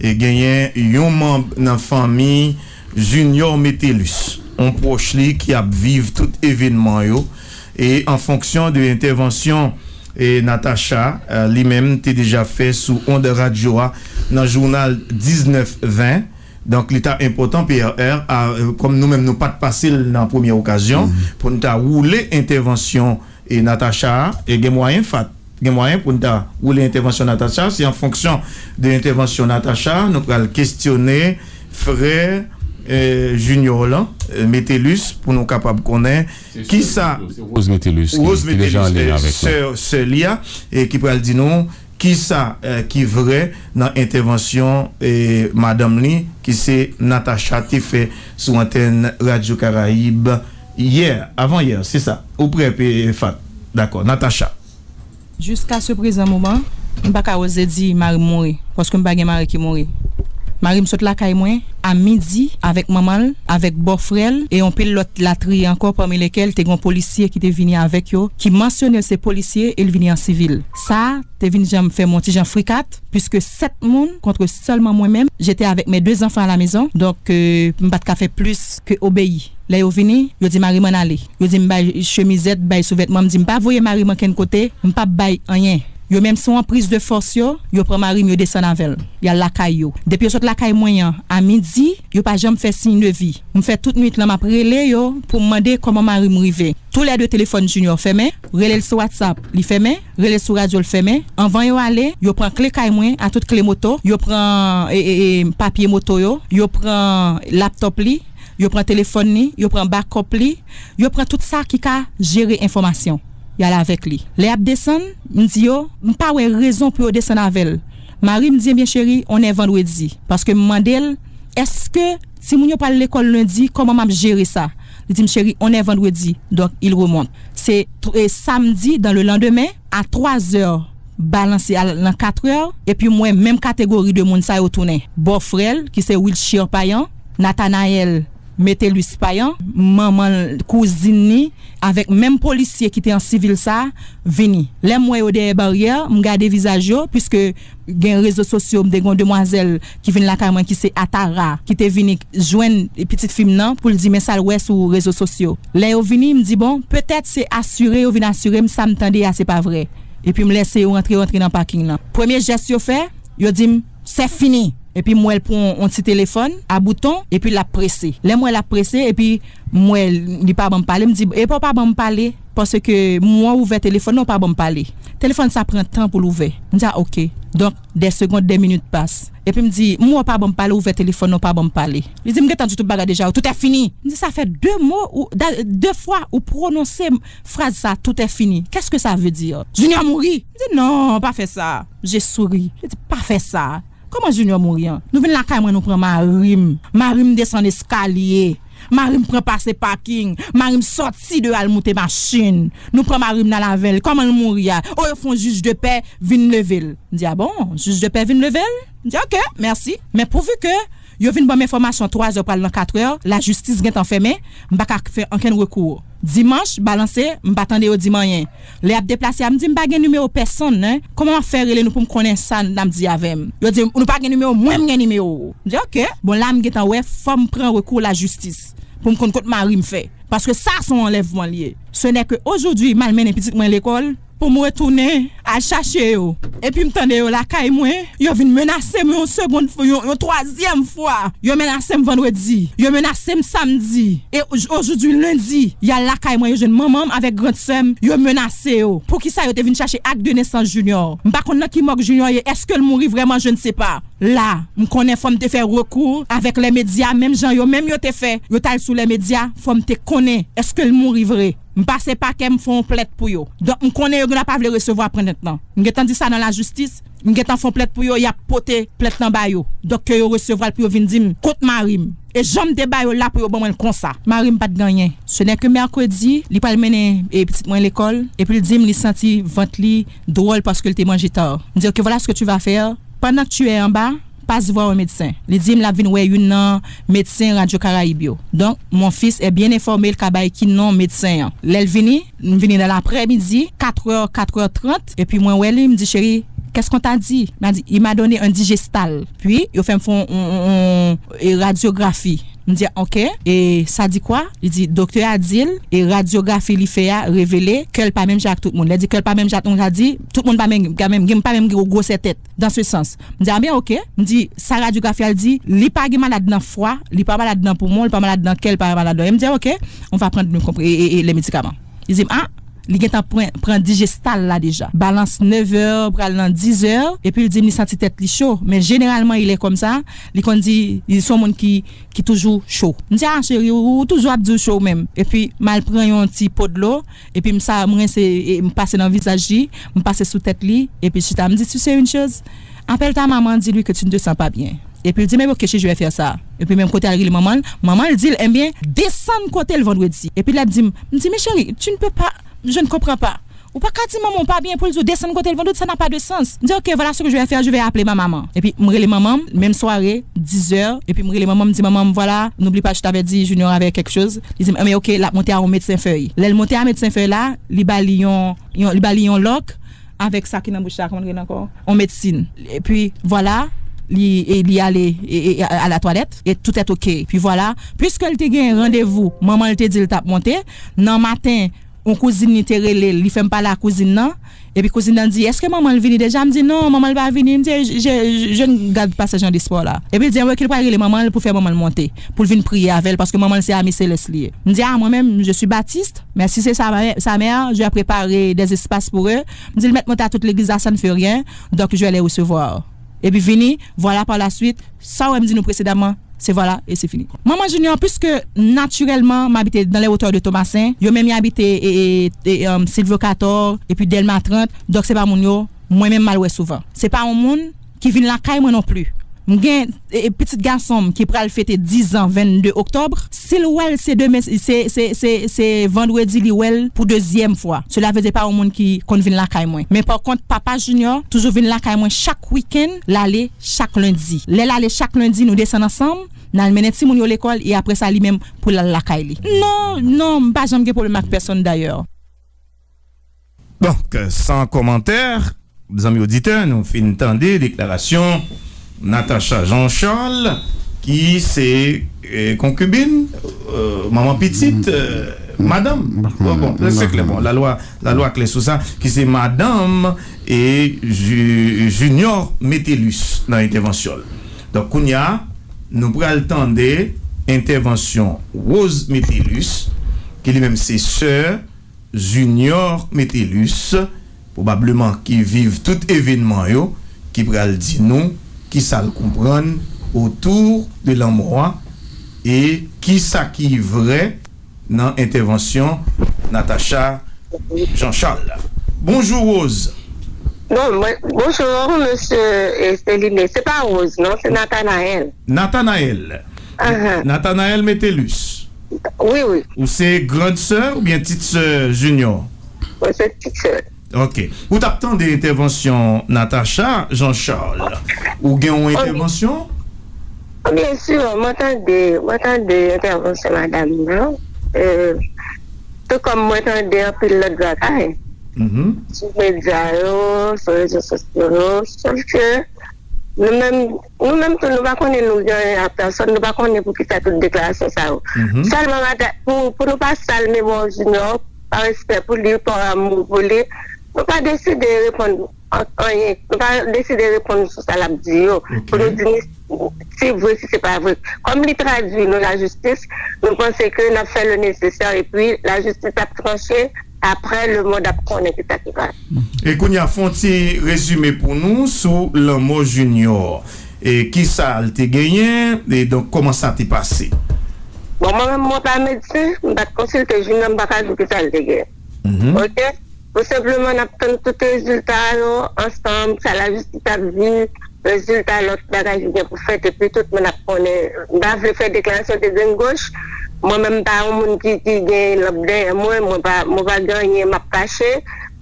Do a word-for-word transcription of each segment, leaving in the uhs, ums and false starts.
E genyen yon manm nan fanmi Junior Metellus, yon pwòch li ki ap viv tout evènman yo. E an fonksyon de entèvansyon e Natacha, eh, li menm te deja fè sou ond radyo a nan jounal diznèf ven. Donk, li ta enpòtan, P R R, a, eh, kòm nou menm nou pa t pase l nan premyè okazyon, pou n ta woule entèvansyon e Natacha a, e gen mwayen, Fat, gen mwayen pou n ta woule entèvansyon Natacha, se an fonksyon de entèvansyon Natacha, nou pral kestyone frè, eh, Junior lan, eh, Metellus, pou nou kapab konnen kisa Rose Metellus ki, Rose ki deja Metellus, an liy eh, avèk nou. Sè, sè li a, e ki pral di nou kisa, eh, ki vrè nan entèvansyon, eh, madanm li, ki se Natacha, te fè sou antèn Radyo Karayib yè, avan yè, se sa. Ou prè, P-, Fat? Dakò, Natacha. Jiska se prezan moman, m pa ka oze di mari m mouri, paske m pa gen mari ki mouri. Mari m sot lakay mwen a midi avèk manman l, avèk bòfrè l e yon pil lòt latriye ankò, pami lekèl te gen yon polisye ki te vini avèk yo, ki mansyone l se polisye e l vini an sivil. Sa te vin jan fè m yon ti jan frikat, puiske sèt moun contre seulement moi-même, j'étais avec mes deux enfants à la maison, donk, euh, m pa t ka fè plis ke obeyi. Lè yo vini, yo di mari m ann ale. Yo di m bay chemizèt, bay souvètman, m di m pa voye mari m ankenn kote, m p ap bay anyen. Yo menm se yon priz de fòs yo, yo pran mari m, yo desann avè l. Y al lakay yo. Depi yo sot lakay mwen an, a midi, yo pa janm fè siy de vi. M fè tout nwit lan, m ap rele yo pou m mande kòman mari m rive. Toulède telefòn Junior fèmen, rele l sou WhatsApp, li fèmen, rele l sou radyo, l fèmen. Anvan yo ale, yo pran kle kay mwen, a tout kle moto, yo pran, e, e, e, papye moto yo, yo pran laptòp li, yo pran telefòn li, yo pran bakòp li, yo pran tout sa ki ka jere enfòmasyon. Y al avèk li. Lè y ap desann, m di yo, m pa wè rezon pou yo desann avè l. Mari m di, ebyen cheri, on est vandredi. Paske m mande l, èske timoun yo pral lekòl lendi, kòman m ap jere sa? Li di m, cheri, on est vandredi. Donk, il remonte. Se tr-, e, samdi, dans le lendemain, a twa zè, balanse al nan kat è, epi m wè menm kategori de moun sa yo tounen. Bòfrè l, ki se Wilshire Payan, Nathanaël Metellus Payan, manman l, kouzin li, avèk menm polisye ki te an sivil sa, vini. Lè m wè yo dèyè baryè, m gade vizaj yo, puiske gen rezo sosyo, m te gen yon demwazèl ki vin lakay mwen ki se Atara, ki te vini jwenn pitit fi m nan pou l di men sa l wè sou rezo sosyo. Lè yo vini, m di, bon, petèt se asire yo vin asire m, sa m tande a se pa vrè. Epi m lèse yo rantre, rantre nan paking nan. Premye jès yo fè, yo di m, c'est fini. Epi m wè l pran yon ti telefòn a bouton, epi l ap prese. Lè m wè l ap prese, epi m wè li pa ban m pale, m di, epa w pa ban m pale, paske m wè w ouvè telefòn nan, w pa ban m pale. Telefòn sa pran tan pou l ouvè. M di, a, oke. Donk, des secondes, des minutes passent. Epi m di, m wè w pa ban m pale, w ouvè telefòn nan, w pa ban m pale. Li di, m gentan di tout bagay deja, tout est fini. M di, sa fè de mo, ou, da, de fwa ou pwononse fraz sa, tout est fini. Qu'est-ce que ça veut dire? Junior mouri. M di, non, pa fè sa. Je souris. Li di, pa fè sa. Kòman Junior mouri an? Nou vin lakay mwen, nou pran mari m. Mari m desann eskalye. Mari m pran pase paking. Mari m sòti de al moute machin. Nou pran mari m n al avè l. Kòman l mouri a? O, yo fè yon jij de pè vin leve l. M di, a bon, jij de pè vin leve l? M di, oke, mèsi. Men pouvi ke yo vin ban m enfòmasyon twa zè pral nan kat è, lajistis gentan fèmen, m pa ka fè ankenn rekou. Dimanch, balanse, m pa tande yo di m anyen. Lè y ap deplase a, m di, m pa gen nimewo pèsonn, en. Kòman m ap fè rele nou pou m konnen sa n ap di avè m? Yo di, nou pa gen nimewo, mwen m gen nimewo w. M di, oke. Bon, la m gentan wè, fò m pran rekou lajistis pou m konn kot mari m fè. Paske sa se yon anlèvman l ye. Ce n'est que aujourd'hui, m al mennen pitit mwen lekòl, pou m retounen al chache yo. Epi m tande yo lakay mwen, yo vin menase m yon segond, yon, yon twazyèm fwa. Yo menase m vandredi. Yo menase m samdi. E oj-, aujourd'hui lundi, y al lakay mwen, yo jwenn manman m avèk grand sè m, yo menase yo. Poukisa yo te vin chache acte de naissance Junior? M pa konn nan ki mòg Junior ye, èske l mouri vrèman, je ne sais pas. La, m konnen fò m te fè rekou avèk lè medya, menm jan yo menm yo te fè, yo t al sou lè medya, fò m te konnen èske l mouri vre. M pase pakè, m fè yon plent pou yo. Donk, m konnen yo genlè pa vle resevwa plent lan. M gentan di sa nan lajistis, m gentan fè yon plent pou yo, y ap pote plent lan ba yo. Donk, ke yo resevwa l pou yo vin di m kot mari m. E jan m te ba yo la pou yo ban mwen l konsa. Mari m pa t gen anyen. Ce n'est que mercredi, li pral mennen, e, pitit mwen lekòl, epi l di m li santi vant li dwòl paske l te manje ta. M di, oke, voilà ce que tu vas faire. Pendant que tu es en bas, passe voir un médecin. Li di m l ap vin wè youn nan medsen Radyo Karayib yo. Donc, mon fils est bien informé, l ka bay ki non medsen an. Lè l vini, m vini nan laprèmidi, kat è, kat è trant, epi mwen wè li, m di, cheri, Qu'est-ce qu'on t'a dit? M'a dit, il m'a donné un digestal. Puis, yo fè m fè yon, yon, yon, yon, e, radyografi. M di, ok, e sa di kwa? Li di, doktè a di l, e radyografi li fè a revele kè l pa menm jan ak tout moun. Lè di kè l pa menm jan ak tout moun, sa di, tout moun pa menm, pa menm, gen pa menm gwo gwosè tèt, dans ce sens. M di, a ben, ok. M di, sa radyografi a l di, li pa gen malad nan fwa, li pa malad nan poumon, li pa malad nan kè, li pa malad nan. E m di, ok, on va prendre le compr- e, e, e, les médicaments. Li di m, a, li gentan pran, pran digestal la deja. Balans nèf è, pral nan dis è, epi l di m li santi tèt li cho. Men jeneralman, il est comme ça, li konn di, li se yon moun ki, ki toujou cho. M di, a, cheri, ou, ou toujou ap di w cho ou menm. Epi, m al pran yon ti po dlo, epi m sa, m rense, e, m pase nan vizaj li, m pase sou tèt li, epi chita, m di, tu sais une chose? Appelle ta maman, dis-lui que tu ne te sens pas bien. Epi l di, men ok, chérie, je vais faire ça. Epi menm kote al rele manman l, manman l di l, ebyen, desann kote l vandredi. Epi l ap di m, m di, men cheri, tu ne peux pas, je ne comprends pas. Ou pa ka di manman w pa byen pou l di w desann kote l vandredi, ça n'a pas de sens. M di, ok, voilà ce que je vais faire, je vais appeler ma maman. Epi m rele manman m, menm sware, dis è, epi m rele manman m, m di, manman m, voilà, n'oublie pas, je t'avais dit, Junior avait quelque chose. Li di m, ebyen, ok, l ap monte a yon medsen fèy. Lè l monte a medsen fèy la, li ba li yon, yon, li ba li yon lòk, avèk sa ki nan bouch la, kòman l rele ankò? On medsin. Epi, vwala, li, e, li ale, e, e, a, a la twalèt, e tout est ok. Epi vwala, piske l te gen randevou, manman l te di l t ap monte, nan maten, yon kouzin li te rele l, li fè m pale ak kouzin nan, epi kouzin nan di, èske manman l vini deja? M di, non, manman l pa vini. M di, je, je, je ne garde pas ce genre d'espoir là. Epi l di, anben, ki l pral rele manman l pou fè manman l monte, pou l vin priye avè l, paske manman l se ami selès li ye. M di, a, mwen menm, je suis baptiste, mais si c'est sa, sa mère, je vais préparer des espaces pour eux. M di l mèt monte a tout legliz la, ça ne fait rien, donc je vais les recevoir. Epi vini, vwala, par la suite, sa w wè m di nou presedaman, se vwala, e se fini. Manman Junior, piske natirèlman, m abite dans les hauteurs de Tomasen, yo menm y abite, e, e, e, um, Silvyo Katò, epi Dèlma trant, donk se pa moun yo, mwen menm m al wè souvan. Se pa yon moun ki vin lakay mwen non pli. M gen, e, e, pitit gason m ki pral fete diz an vennde oktòb. Si l wè l, se demen, se, se, se, se vandredi li wè l pou dezyèm fwa. Sela vle di pa yon moun ki konn vin lakay mwen. Men pa kont, papa Junior toujou vin lakay mwen chak wikenn, l ale chak lendi. Lè l ale chak lendi, nou desann ansanm, n al mennen timoun yo lekòl, e apre sa, li menm pou l al lakay li. Non, non, m pa janm gen pwoblèm ak pèsonn dayè. Donk, san kòmantè, zanmi oditè, nou fin tande deklarasyon Natacha Jean Charles, ki se, eh, konkibin, eh, manman pitit, eh, madanm. Bon, bon, se klè, bon, lalwa, lalwa klè sou sa, ki se madanm e Ju- Junior Metellus nan entèvansyon l. Donk, kounye a, nou pral tande entèvansyon Rose Metellus, ki li menm se sè Junior Metellus, pwobableman ki viv tout evènman yo, ki pral di nou kisa l konprann otou de lanmò a e kisa ki vrè nan entèvansyon Natacha Jean Charles la. Bonjou, Rose. Bon, mwen, bonjou, mesye, eh, Celine. Se pa Rose, non, se Nathanaël. Nathanaël. Ahan. Nathanaël Metellus. Wi, wi. Ou se grand sè oubyen tit sè Junior? Mwen se tit sè. Ok. Ou t ap tande entèvansyon Natacha Jean Charles. Ou gen yon entèvansyon? Byen si, mwen tande, mwen tande entèvansyon madanm nan. Eh, tou kòm mwen tande anpil lòt bagay. Mhm. Sou medya yo, sou rezo sosyo yo. Sòf ke nou menm, nou menm tou, nou pa konnen nou gen anyen ak pèsonn, nou pa konnen poukisa tout deklarasyon sa yo. Mhm. Sèlman, mada- pou, pou nou pa sal memwa Junior, pa respè pou li, pa amou pou li, nou pa deside reponn an- anyen. Nou pa deside reponn sou sa l ap di yo. Ok. Pou nou di ni si vre, si se pa vre. Kòm li tradui nou lajistis, nou panse ke n ap fè le nesesè epi lajistis ap tranche, apre lemonn ap konnen ki sa ki pase. E kounye a, fè yon ti rezime pou nou sou lanmò Junior. E kisa l te genyen, e donk kòman sa te pase? Bon, mwen menm, mwen pa medsen, m pa t konsilte Junior, m pa ka di w kisa l te genyen. Mhm. Ok? Tou senpleman, n ap tann tout rezilta yo ansanm, sa lajistis ap di, rezilta lòt bagay ki gen pou fèt, epi tout moun ap konnen. M pa vle fè deklarasyon de grenn goch. Mwen menm, m pa yon moun ki, ki gen lanp dèyè mwen, mwen pa, mwen pa gen anyen m ap kache.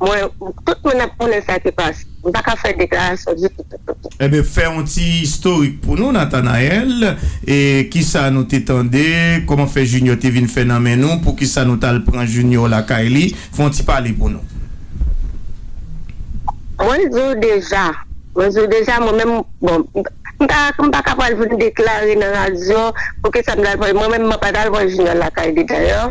Mwen, tout moun ap konnen sa ki pase. M pa ka fè deklarasyon ditou, ditou, ditou. Ebyen, fè yon ti istorik pou nou, Nathanaël, e kisa nou te tande, kòman fè Junior te vin fè nan men nou, poukisa nou t al pran Junior lakay li, fè yon ti pale pou nou. Mwen di w deja. Mwen di w deja, mwen menm, bon, m pa, m pa ka pral vin deklare nan radyo poukisa m t al pran, mwen menm, mwen pa t al pran Junior lakay li dayè.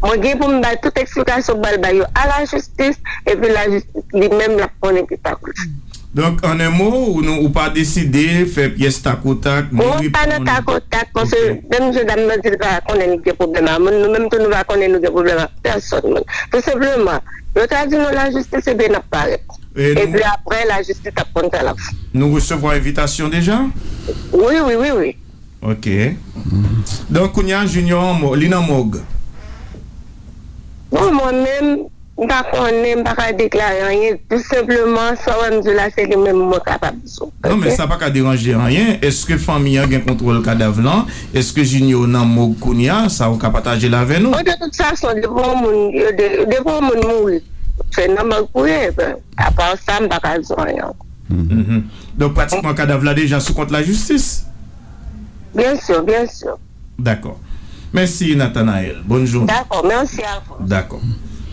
Mwen gen pou m bay tout eksplikasyon m pral bay yo a lajistis, epi lajistis li menm l ap konnen ki sa pou l fè. Donk, an en mo, ou, nou, ou pa deside fè pyès takotak, ni wi, ni non. Mwen pa nan takotak, paske menm jan dam nan di l pa konnen li gen pwoblèm ak moun, nou menm tou nou pa konnen nou gen pwoblèm ak pèsòn moun. Tou senpleman, yo ta di nou lajistis, ebyen n ap parèt. Epi apre, lajistis ap konn sa l ap fè. Nou resevwa envitasyon deja? Wi, wi, wi, wi. Ok. Donk, kounye a, Junior an mò-, li nan mòg. Bon, mwen menm, m pa konnen, m pa ka deklare anyen. Tou senpleman, sa w wè m di w la, se li menm mwen kapab di w. Non, men sa pa ka deranje anyen. Èske fanmi an gen kontwòl kadav lan? Èske Junior nan mòg kounye a? Sa ou ka pataje l avè nou? Bon, de tout fason, depi yon moun, yo de-, depi yon moun mouri, se nan mòg pou ye. Apa sa, m pa ka di w anyen ankò. Mhm. Donk, pratikman, kadav la deja sou kont lajistis? Byen si, byen si. Dakò. Mèsi, Nathanaël. Bonn jounen. Dakò, mèsi a vou. Dakò.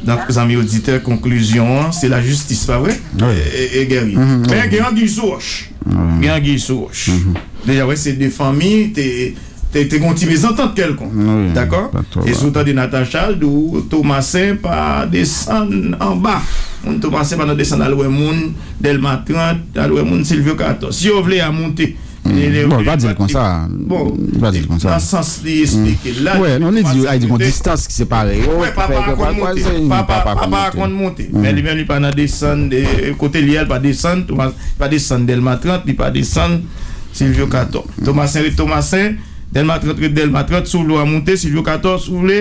Donk, zanmi oditè, konklizyon an, se lajistis, pa vre? Wi. E, e, e Guerrier. Mhm, wi. Men gen anguille sou roche. Wi. Gen anguille sou roche. Mhm. Deja, wè, se de fanmi, te, te, te gon ti mezantant kèlkonk. Wi, dakò? Pa twò. E si w tande Natacha, l di w, Tomasen pa desann anba. Moun Tomasen pa nan desann al wè moun Dèlma trant, al wè moun Silvyo katòz. Si yo vle a moute, bon, l pa di l konsa. Bon, l pa di l konsa. Nan sans li esplike l la, wè, non, li di, ay di gon distans ki separe yo. Wè, papa a konn moute. Papa, papa a konn moute. Men li menm, li pa nan desann, kote li ye a, li pa desann, Tomas, li pa desann Dèlma trant, li pa desann Silvyo katòz. Tomasen ret Tomasen, Dèlma trant ret Dèlma trant, si w vle w a moute, Silvyo katòz, si w vle,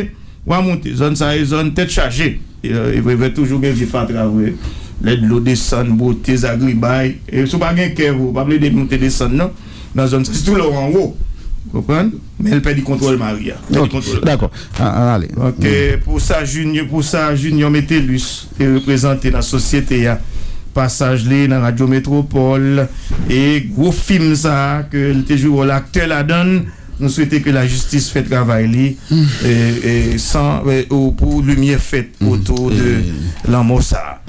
w a moute. Zòn sa e zòn tèt chaje. E, e vre, vre, toujou gen vye fatra, vre. Lè dlo desann, bwote, zagribay. E si w pa gen kè, vre, w pa plede moute desann, non. Nan zòn sa, sitou lè w anwo. Konprann? Men l pèdi kontwòl mari a. Pèdi kontwòl. Dakò. An, an ale. Donk, e, pou sa Junior, pou sa Junior Metellus te reprezante nan sosyete a, pasaj li nan Radyo Metropole, e gwo fim sa a ke l te jwe wòl aktè ladan l, nou swete ke lajistis fè travay li, e, e, san, e, ou, pou limyè fèt otou de lanmò sa a.